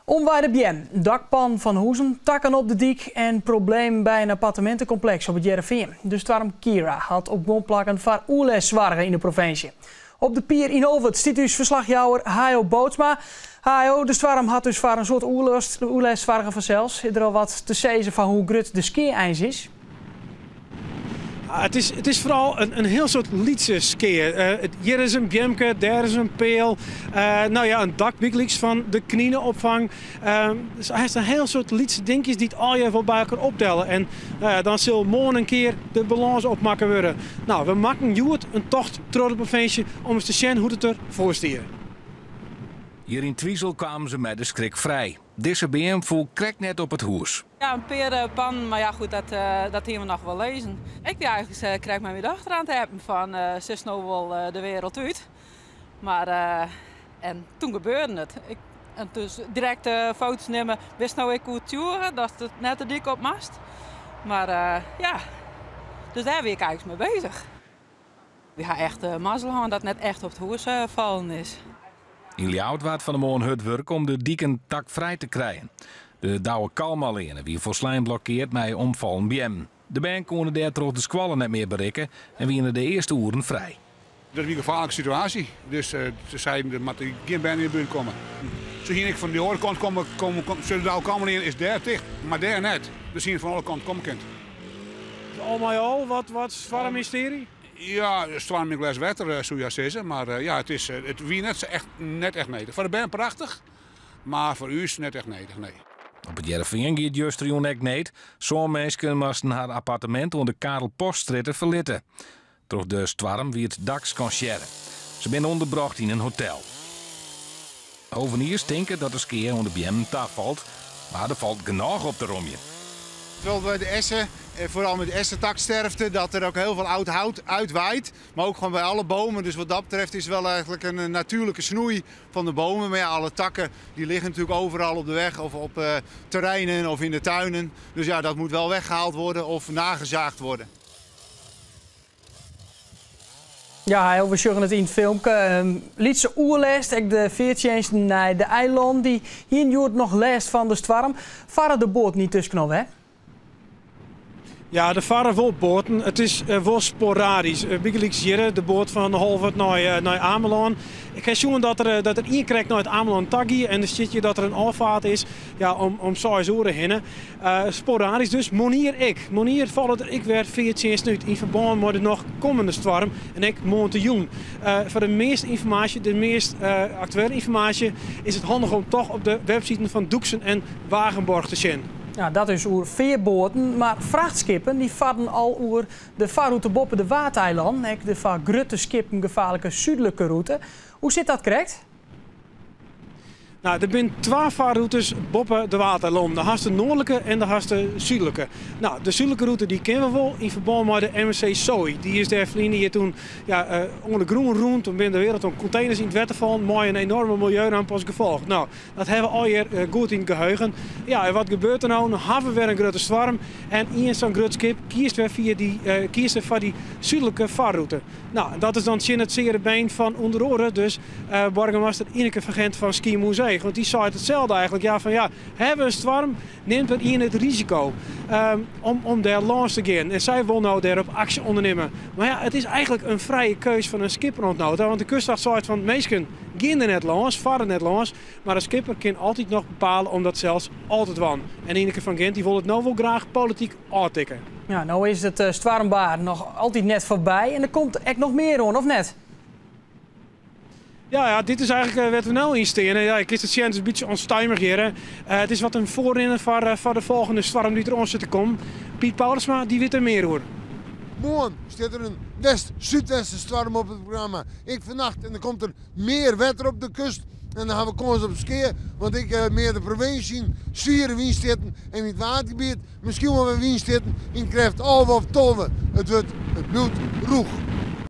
Omwaaide beammen, dakpannen fan huzen, takken op de dyk en problemen by in appartemintekompleks op It Hearrenfean. De stoarm Ciara hat op guon plakken foar oerlêst soarge yn de provinsje. Op de pier yn Holwert stiet ús ferslachjouwer Hayo Bootsma. Hayo, de stoarm hat dus foar in soad oerlêst soarge fansels. Is der al wat te sizzen fan hoe grut de skea eins is? It is foaral in hiel soad lytse skea. Hjir is in beamke, dêr is in peal. No ja, in dak bygelyks fan de knineopfang. Dus hast in hiel soad lytse dinkjes dy't allegear wol by elkoar optelle. En no ja, dan sil moarn in kear de balâns opmakke wurde. No, we makken hjoed in tocht troch de provinsje om ris te sjen hoe't it der foar stie. Hjir yn Twizel kamen se mei de skrik frij. Dizze beam foel krekt net op it hûs. Ja, in pear pannen, mar ja goed, dat, dat hiene we noch wol lizzen. Ik wie eigentlik krekt mei myn dochter oan it appen fan sis no wol de wereld út. Mar en toen gebeurde it. Ik, en dus direkt foto's nimme, wist no ek oertsjûge dat it net de dyk op moast. Mar ja, dus dêr wie ik eigentlik mei bezich. We ha echt mazzel hân dat it net echt op it hûs fallen is. Yn Ljouwert waard fan 'e moarn hurd wurke om de diken takfrij te krijen. De Douwe Kalmaleane wie folslein blokkeard mei omfallen beammen. De bern koene dêrtroch de skoalle net mear berikke en wiene de earste oeren frij. Dat wie in gefaarlike situaasje, dus se seiden der moatte gjin bern yn de buert komme. Se hiene ek fan de oare kant komme, de Douwe Kalmaleane is dêr ticht, mar dêr net. Dus se hiene fan alle kanten komme kind. Al mei al, wat foar in mystery? Ja, stoarm yn in glês wetter soe je sizze, mar ja, it is, it wie net echt, net echt nedich. Foar de bern prachtich, mar foar ús net echt nedich, nee. Op It Hearrenfean gie it justerjûn ek need. Sân minsken moasten har appartemint oan de Karel Poststrjitte ferlitte. Troch de stoarm wie it dak skansearre. Se binne ûnderbrocht yn in hotel. Hoveniers tinke dat de skea oan de beammen tafalt, mar der falt genôch op te romjen. Terwijl bij de essen, vooral met essentaksterfte, dat er ook heel veel oud hout uitwaait. Maar ook gewoon bij alle bomen. Dus wat dat betreft is het wel eigenlijk een natuurlijke snoei van de bomen. Maar ja, alle takken die liggen natuurlijk overal op de weg of op terreinen of in de tuinen. Dus ja, dat moet wel weggehaald worden of nagezaagd worden. Ja, we sjogge it yn it filmke. Lytse oerlêst, ek de feartsjinsten nei de eilannen dy hiene hjoed noch lêst fan de stoarm. Farre de boaten yntusken al wer? Ja, der farre wol boaten. It is wol sporadysk. Bygelyks hjir, de boat fan Holwert nei Amelân. Ik ha sjoen dat der, dat der ien krekt nei it Amelân ta gie en der stiet hjir dat der in ôffeart is ja, om 6 oere hinne. Sporadysk dus, moarnier ek. Moarnier falle der ek wer feartsjinsten út yn ferbân mei de noch kommende stoarm en ek moarntejûn. Foar de measte ynformaasje, de meast aktuele ynformaasje, is it handich om toch op de websiden fan Doeksen en Wagenborg te sjen. Ja, dat is oer fearboaten, mar frachtskippen dy farden al oer de farrûte boppe de Waadeilannen, ek de foar grutte skippen gefaarlike súdlike rûte. Hoe sit dat krekt? No, der binne twa farrûtes boppe de Waadeilannen. Do hast de noardlike en do hast de súdlike. No, de súdlike rûte dy kenne we wol yn ferbân mei de MSC Zoe. Dy is dêr ferline jier toen ja, oan de grûn rûn. Toen binne der wer wat konteners yn it wetter fallen mei in enorme miljeuramp as gefolch. No, dat hawwe we allegear goed yn it geheugen. Ja, en wat gebeurt der no? No hawwe we wer in grutte stoarm en ien sa'n grut skip kiest wer fia dy, kiest wer foar dy súdlike farrûte. No, en dat is dan tsjin it seare been fan ûnder oare dus boargemaster Ineke van Gent fan Skiermûntseach. Want dy seit itselde eigentlik, ja, fan ja, hawwe we in stoarm, nimt wer ien it risiko om dêr lâns te gean. En sy wol no dêrop aksje ûndernimme. Mar ja, it is eigentlik in frije keus fan in skipper oant no ta. Want de kustwacht seit fan minsken, gean der net lâns, far der net lâns. Mar in skipper kin altyd noch bepale om dat sels al te dwaan. En Ineke van Gent dy wol it no wol graach polityk ôftikke. Ja, no is it stoarmwaar noch altyd net foarby en der komt ek noch mear oan, of net? Ja, ja, dit is eigentlik wêr't we no yn steane. Ja, ik kin it sjen, it is in bytsje ûnstuimich hjir. It is wat in foarrinner foar de folgjende stoarm dy't der oan sit te kommen. Piet Paulusma, dy wit der mear oer. Moarn stiet der in west-súdwestenstoarm op it programma. Ek fannacht en dan komt der mear wetter op de kust en dan ha we kâns op skea, want ek mear de provinsje yn, swiere wynstjitten en yn it Waadgebiet miskien wol wer wynstjitten yn krêft 11 of 12. It wurdt, it bliuwt rûch.